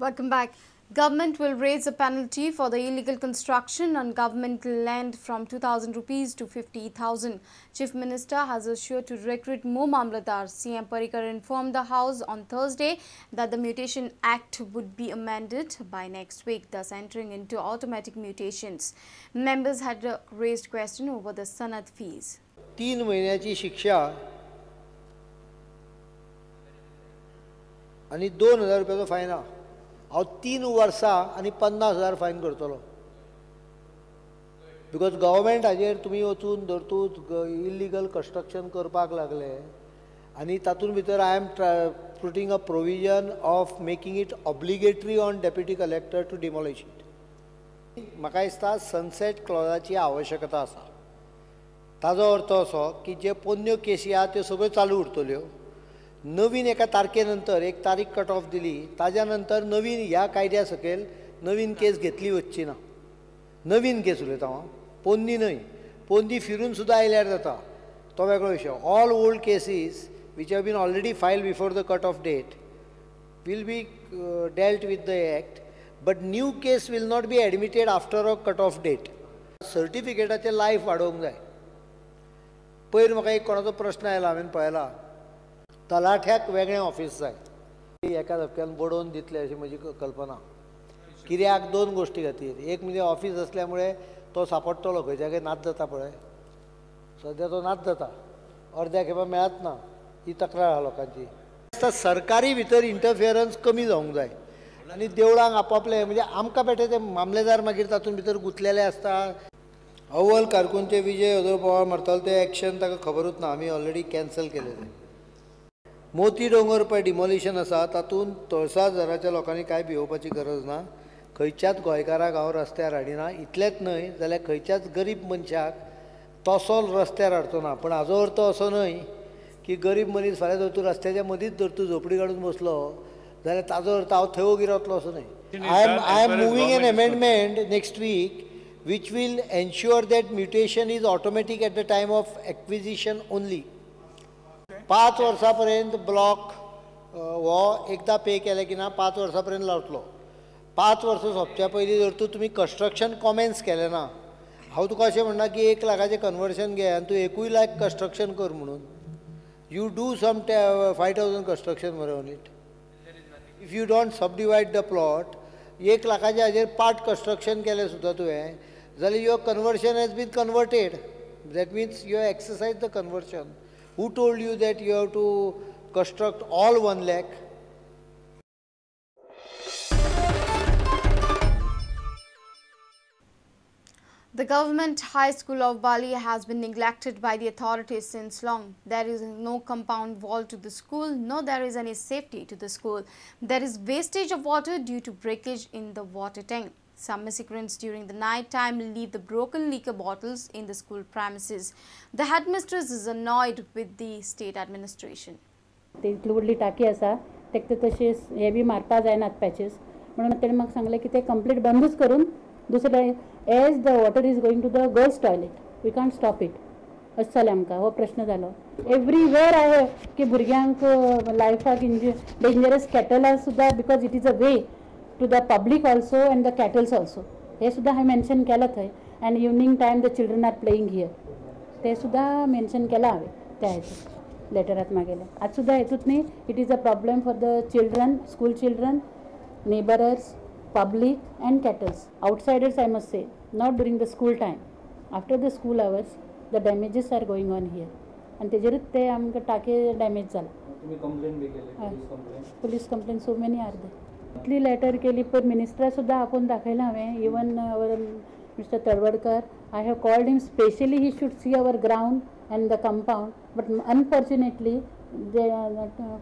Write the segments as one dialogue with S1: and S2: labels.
S1: Welcome back. Government will raise the penalty for the illegal construction on government land from 2,000 rupees to 50,000. Chief Minister has assured to recruit more Mamlatdars. CM Parrikar informed the House on Thursday that the Mutation Act would be amended by next week, thus entering into automatic mutations. Members had raised question over the Sanad fees.
S2: 3 महिन्याची शिक्षा आणि 2,000 रुपयाचो fine. हांव 3 वर्सां आनी 50,000 fine करतलो. Because government हाजेर तुमी वचून जर तूं इल्लिगल कन्स्ट्रक्शन करपाक लागले आनी तातूंत भितर I am putting a provision of making it obligatory on deputy collector to demolish it. म्हाका दिसता सनसेट क्लॉजाची आवश्यकता आसा. ताजो अर्थ असो की जे पोन्न्यो केसी आहा त्यो सगळ्यो चालू उरतल्यो. नवीन एका तारखे नंतर एक तारीख कट ऑफ दिली ताज्या नंतर नवीन ह्या कायद्या सकयल नवीन केस घेतली वचची ना. नवीन केस उलयता हांव, पोन्नी न्हय. पोन्नी फिरून सुद्दां आयल्यार जाता, तो वेगळो विशय. All old cases which have been already filed before the cut off date will be dealt with the act, but new case will not be admitted after a cut off date. सर्टिफिकेटाचें life वाडोवंक जाय. पयर म्हाका एक कोणाचो प्रश्न आयला, हांवें पळयला, तलाठ्याक वेगळें ऑफिस जाय. एका धपक्यान बडोवन दितले अशी म्हजी कल्पना. कित्याक 2 गोश्टी खातीर. एक म्हणजे ऑफिस असल्यामुळे तो सापडटलो खंयच्या खंय नाच जाता पळय, सद्या तो नाच जाता, अर्द्या खेपा मेळत ना, ही तक्रार आहा लोकांची. सरकारी भितर इंटरफियरन्स कमी जावंक जाय आनी देवळांक आपापले म्हणजे आमकां पेटे ते मामलेदार मागीर तातूंत भितर गुंतलेले आसता. अव्वल कारकुनचे विजय अदर पवार मारतालो ते एक्शन ताका खबरूच ना, आमी ऑलरेडी कॅन्सल केलें तें. मोती दोंगर पळय डिमॉलिशन आसा तातूंत तळसा लोकांनी कांय भियोवपाची गरज ना. खंयच्याच गोंयकाराक हांव रस्त्यार हाडिना. इतलेंच न्हय जाल्यार खंयच्याच गरीब मनशाक तसो रस्त्यार हाडचो ना. पूण हाजो अर्थ असो न्हय की गरीब मनीस फाल्यां जर तूं रस्त्याच्या मदींच जर तूं झोपडी काडून बसलो जाल्यार ताजो अर्थ हांव थंय ओगी रावतलो असो न्हय. I am moving an amendment next week which will ensure that mutation is automatic at the time of acquisition only. 5 वर्सां पर्यंत ब्लॉक हो एकदां पे केलें की ना 5 वर्सां पर्यंत लावतलो. 5 वर्सां सोंपच्या पयलीं जर तूं तुमी कन्स्ट्रक्शन कॉमेन्स केलें ना, हांव तुका अशें म्हणना की 1 लाखाचें कन्वर्शन घे आनी तूं 1 लाख कन्स्ट्रक्शन कर म्हणून. You do some 5,000 construction मरे on it. If you don't subdivide the plot, 1 लाखाच्या हाजेर पार्ट कन्स्ट्रक्शन केलें सुद्दां तुवें जाल्यार your conversion has been converted. That means you have exercise the conversion. Who told you that you have to construct all 1 lakh?
S1: The government high school of Bali has been neglected by the authorities since long. There is no compound wall to the school, nor there is any safety to the school. There is wastage of water due to breakage in the water tank. Some miscreants during the night time leave the broken liquor bottles in the school premises. The headmistress is annoyed with the state administration.
S3: इतली व्हडली टाकी आसा तेका तशें हे बी मारपा जायनात patches, म्हणून तेणें म्हाका सांगलें की ते कंप्लीट बंदूच करून दुसरें as the water is going to the girls toilet we can't stop it अशें जालें आमकां. हो प्रश्न जालो एवरीवेर आहे की भुरग्यांक लायफाक डेंजरस कॅटलां सुद्दां, because it is a way to the public also and the cattles also. हे सुद्दां हांवें मेन्शन केलां थंय. And evening time the children are playing here, ते सुद्दां मेन्शन केलां हांवें त्या हेतून लेटरांत मागयलें. आतां सुद्दां हेतूंत न्ही it is a problem for the children, school children, neighbours, public and cattles. Outsiders I must say, not during the school time, after the school hours the damages are going on here. आनी तेजेरूच ते आमकां टाके damage जाला. Police complain so many are there. इतली letter केली पण मिनिस्टरा सुद्दां आपोवन दाखयलां हांवें. Even our mister Talwadkar, I have called him specially, he should see our ground and the compound, but unfortunately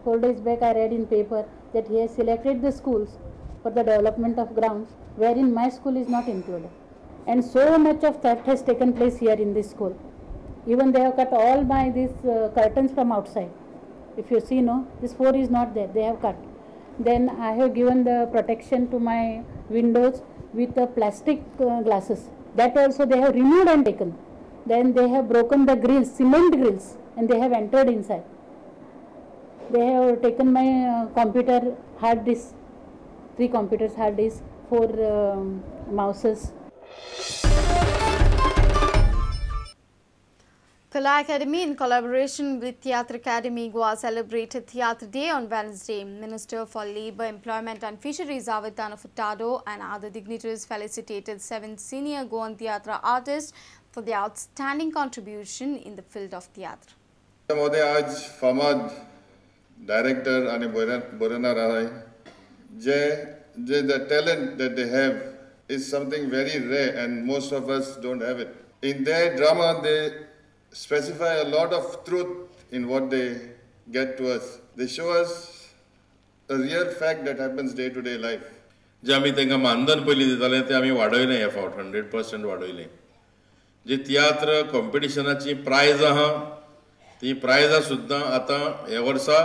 S3: 4 days back I read in paper that he has selected the schools for the development of grounds wherein my school is not included. And so much of theft has taken place here in this school. Even they have cut all my these curtains from outside. If you see, no, this 4 is not there, they have cut. Then I have given the protection to my windows with the plastic glasses. That also they have removed and taken. Then they have broken the grills, cement grills, and they have entered inside. They have taken my computer hard disk. 3 computers, hard disk, 4 mouses.
S1: Kala Academy in collaboration with Tiatr Academy Goa celebrated Tiatr Day on Wednesday. Minister for Labour, Employment and Fisheries Avertano Furtado and other dignitaries felicitated 7 senior Goan Tiatra artists for their outstanding contribution in the field of Tiatr.
S4: महोदय आज फामाद director आनी बरोवणार आहाय जे जे the talent that they have is something very rare and most of us don't have it. In their drama they specify a lot of truth in what they get to us. They show us a real fact that happens day to day life.
S5: जे आमी तांकां मानधन पयलीं दिताले ते आमी वाडयलें, ह्या फावट 100% वाडयलें. जे तियात्र कॉम्पिटिशनाची prize आहा ती प्रायजां सुद्दां आतां ह्या वर्सा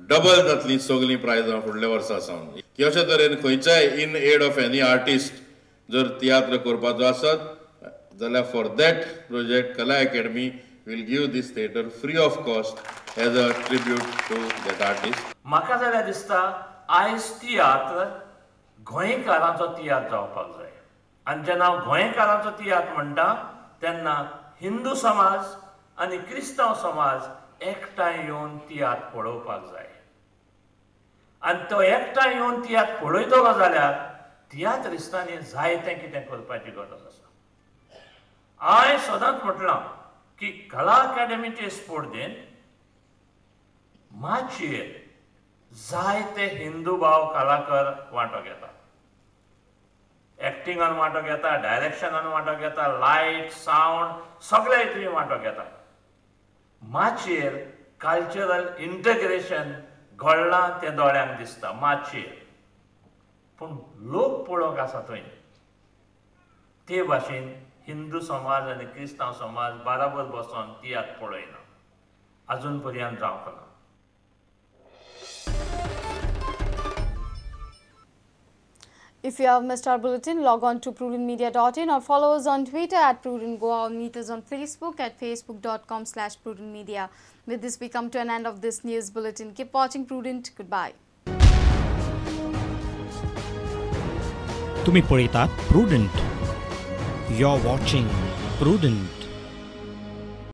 S5: डबल जातली, सगळीं प्रायजां फुडल्या वर्सा सावन. की अशे तरेन खंयच्याय in aid of any artist जर तियात्र करपाचो आसत जाल्यार for that project Kala Academy will give this theatre free of cost as a tribute to that artist.
S6: म्हाका जाल्यार दिसता आयज तियात्र गोंयकारांचो तियात्र जावपाक जाय. आनी जेन्ना हांव गोंयकारांचो तियात्र म्हणटा तेन्ना हिंदू समाज आनी क्रिस्तांव समाज एकठांय येवन तियात्र पळोवपाक जाय. आनी तो एकठांय येवन तियात्र पळयतलो जाल्यार तियात्रिस्तांनी जायतें कितें करपाची गरज आसा. हांवें सदांच म्हटलां की कला अकादमीचे स्पर्धेंत माचयेर जायते हिंदू भाव कलाकार वांटो घेता, एक्टिंगान वांटो घेता, डायरेक्शनान वांटो घेता, लायट सावंड सगळे हितून वांटो घेता. माचयेर कल्चरल इंटग्रेशन घडलां तें दोळ्यांक दिसता माचयेर, पूण लोक पळोवंक आसा थंय ते भाशेन हिंदू समाज आनी क्रिस्तांव समाज बाराबर बसोन तियात्र पळयना, अजून पर्यंत जावंक ना.
S1: If you have missed our bulletin, log on to prudentmedia.in or follow us on Twitter at prudentgoa or meet us on Facebook at facebook.com/prudentmedia. With this, we come to an end of this news bulletin. Keep watching Prudent. Goodbye.
S7: तुम्ही पळयतात Prudent. You're watching Prudent.